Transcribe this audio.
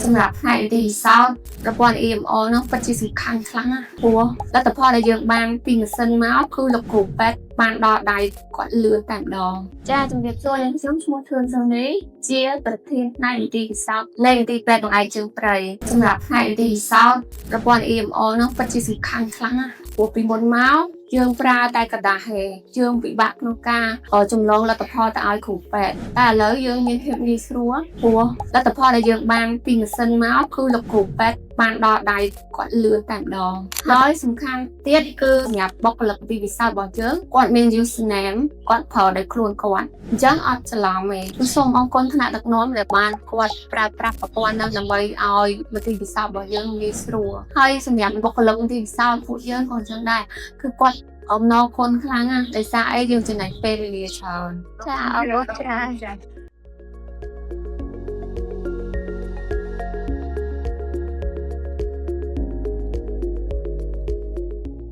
សម្រាប់ផ្នែកមន្ទីរពិសោធន៍ប្រព័ន្ធ EMR នោះពិតជាសំខាន់ខ្លាំងណាស់ព្រោះលទ្ធផលដែលយើងបានពីម៉ាស៊ីនមកគឺលោកគ្រូពេទ្យបានដល់ដៃគាត់លឿនតែម្ដងចាជំរាបសួរនាងខ្ញុំឈ្មោះធឿនសូនីជាប្រធានផ្នែកមន្ទីរពិសោធន៍នៃមន្ទីរពេទ្យបង្អែកជើងព្រៃសម្រាប់ផ្នែកមន្ទីរពិសោធន៍ប្រព័ន្ធ EMR នោះពិតជាសំខាន់ខ្លាំងណាស់ព្រោះពីមុនមកយើងប្រើតែក្រដាសហេយើងពិបាកក្នុងការចម្លងលទ្ធផលទៅឲ្យគ្រូពេទ្យតែឥឡូវយើងមានភាពងាយស្រួលព្រោះលទ្ធផលដែលយើងបានពីម៉ាស៊ីនមកគឺលោកគ្រូពេទ្យបានដល់ដៃគាត់លឿនតែម្ដងហើយសំខាន់ទៀតគឺសម្រាប់បុគ្គលិកទីពិសោធន៍របស់យើងគាត់មាន username គាត់ប្រើដោយខ្លួនគាត់អញ្ចឹងអត់ច្រឡំទេគឺសូមអរគុណថ្នាក់ដឹកនាំដែលបានគាត់ប្រើប្រាស់ប្រព័ន្ធហ្នឹងដើម្បីឲ្យមន្ទីរពិសោធន៍របស់យើងងាយស្រួលហើយសម្រាប់បុគ្គលិកមន្ទីរពិសោធន៍ពួកយើងក៏អញ្ចឹងដែរគឺគាត់អំណរគុណខ្លាំងណាស់ដោយសារអីយើងចំណាយពេលវេលាច្រើន ចាអរគុណច្រើន។